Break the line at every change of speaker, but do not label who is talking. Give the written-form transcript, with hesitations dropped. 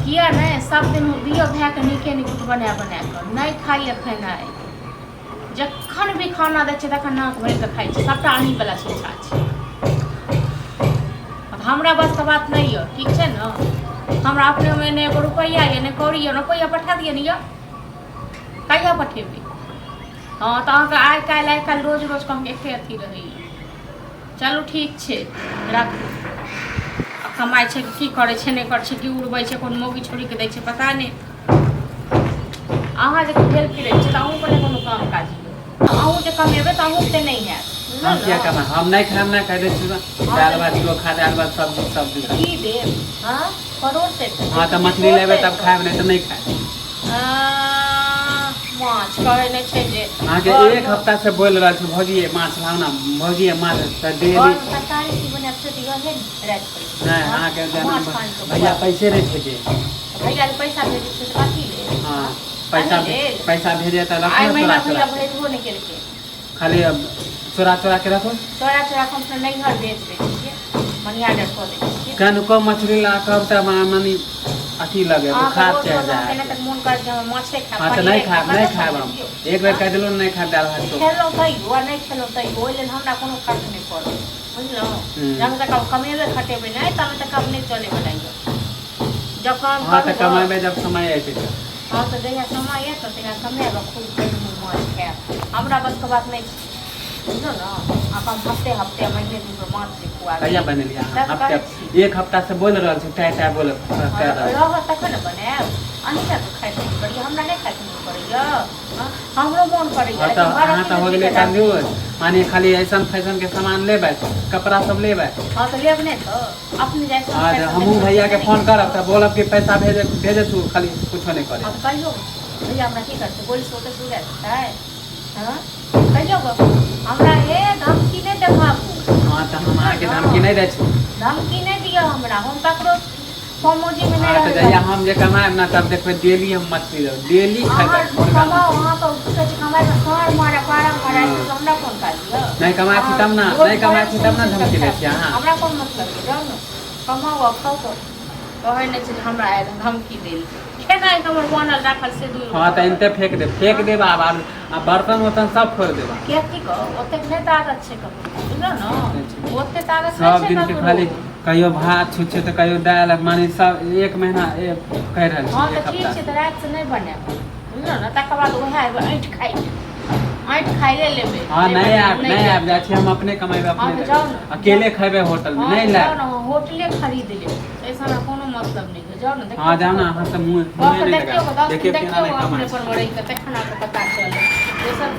किया नहि सब दिन दियौ भायके नीके नीक बना बना कऽ नहि खाइए खेनाइ जखन भी खाना दै छै तखन नाक भरि कऽ खाइ छै सबटा अहीँवला छूछा छै हमरा बसके बात नहि यऽ ठीक छै ने हमरा अपनेमे नहि एगो रुपैआ यऽ नहि कौड़ी यऽ रुपैआ पठा दिअ ने यऽ कहिया पठेबै हँ तऽ अहाँके आइ काल्हि आइ काल्हि रोज रोजके अहाँके एके अथी रहैए चलू ठीक छै राखू आ कमाइ छै की करै छै नहि करै छै की उड़बै छै कोन मौगी छोड़ीके दै छै पता नहि अहाँ जे भेल फिरै छी तऽ अहूँके नहि कोनो काम काज यऽ अहूँ जे कमेबै तऽ अहूँके नहि हैत
हम किया कमा हम नहि खायब नहि खाय दै छी दालि भात चोखा दालि भात सब्जी सब्जी
की देब हँ परोड़ से
हँ तऽ मछली लेबै तब खायब नहि तऽ नहि खायब
माछ कहै नहि छै जे
अहाँके एक हफ्ता से बोलि रहल छी भौजी माछ लाउ ने भौजी माछ तऽ डेली
तरकारी की बनायब से तऽ इहे ने राति
नहि अहाँके भैया पैसे नहि भेजे
भैया पैसा भेजै छै तऽ कथी लेल
हँ पैसा पैसा भेजे तऽ
रखो आइ महीना भैया भेजबो नहि केलकै
खाली चोरा चोरा के रखो
चोरा चोरा के हम अपना नैहर भेज दै छियै मनी ऑर्डर कऽ दै छियै
कनको मछली ला कब तऽ मानी अथी लगे बुखार चढ़ जाए
तक मोन कर जे माछे
खाएब हां तऽ नहि खाएब नहि खाएब हम एक बेर कह देलहुँ नहि खाएब दालि भात
खेलहुँ तैयो आ नहि खेलहुँ तैयो ओहि लेल हमरा कोनो फर्क नहि पड़ल बुझलहुँ जब तक हम कमेबे खटेबै नहि तब तक हम नहि चलै बला यऽ जखन
हाँ तऽ कमेबै जब समय अयतै तऽ
हँ तऽ जहिया समय आयत ने तहिया कमायब आ खूब भरि मुँह माछ खायब हमरा बसके बात नहि छै बुझलहुँ ने आब हम हफ्ते हफ्ते महीने दिन पर माछ जे खुआबी
कहिया बनेलियै अहाँ
तब
हफ्ते
कहै छी
एक हफ्ता से बोल रहल छी तै तै बोल कह रहल
रहत तखन ने बनायब अहीं टा खाइके मोन करैया हमरा नहि खाइके मोन करैया हमरो मोन करैया
हँ तऽ अहाँ तऽ हो गेलै कंजूस माने खाली ऐसन फैशन के सामान लेबै कपड़ा सब लेबै
हँ तऽ लेब नहि तऽ अपने जाइ
हँ तऽ हमहूँ भैया के फोन करब तऽ बोलब कि पैसा भेजे भेजे तू खाली कुछो नहि करे
हँ तऽ कहियौ भैया हमरा की करतै गोली से ओतऽ सुझा देतै हँ कहियौ गप हमरा हे धमकी नहि देखाबू
हँ तऽ हम अहाँके धमकी नहि दै छी
धमकी नहि दिअ हमरा हम ककरो फौजी में
हाँ तऽ जहिया हम जे कमाएब ना तब देखबै डेली हम मछली लेबै डेली खेबै मुर्गा
कमाउ अहाँ तऽ कहै छी कमाइ तऽ साँढ़ मारे पारा मारे हमरा कोन काज यऽ
नहि कमाइ छी तब ना नहि कमाइ छी तब ना धमकी दै छी अहाँ
हमरा कोन मतलब यऽ जाउ ने कमाउ आ खाउ तऽ कहै नहि छै जे हमरा आयल धमकी देल खेनाइ हमर बनल राखल से दूर
हाँ तऽ एनते फेंक देब फेंक देब आब आ बर्तन उर्तन सब फोड़ि देब
किया की कहू ओतेक नहि ताकत छै ककरो बुझलहुँ ने ओतेक ताकत
सब दिन के खाली कहियो भात छुच्छे तऽ कहियो दालि माने सब एक महीना कहि रहल छी
हँ
एक
तऽ ठीक
हफ्ता
छै तऽ रातिसँ नहि बनायब बुझलहुँ ने तकर बाद उएह एगो ऐंठ खाइ लेब ऐंठ खाइए लेबै
हँ
नहि
नहि
बनायब,
आयब नहि आयब जाइ छी हम अपने कमेबै
हँ
अपने
तऽ
लेबै
जाउ ने
अकेले खेबै होटल मे
हँ
नहि
तऽ जाउ
लायब
ने होटले खरीद लेब एहिसँ हमरा कोनो मतलब नहि छै जाउ ने देखियौ
हँ जाउ ने अहाँ सब मुँह
कऽ
मुँहे
के
नहि
देखियौ
लगायब
10 दिन
देखियौ केना
देखियौ
नहि
अपने
कमाइ
पर
छी
रहि कऽ तखन अहाँके पता चलत दोसर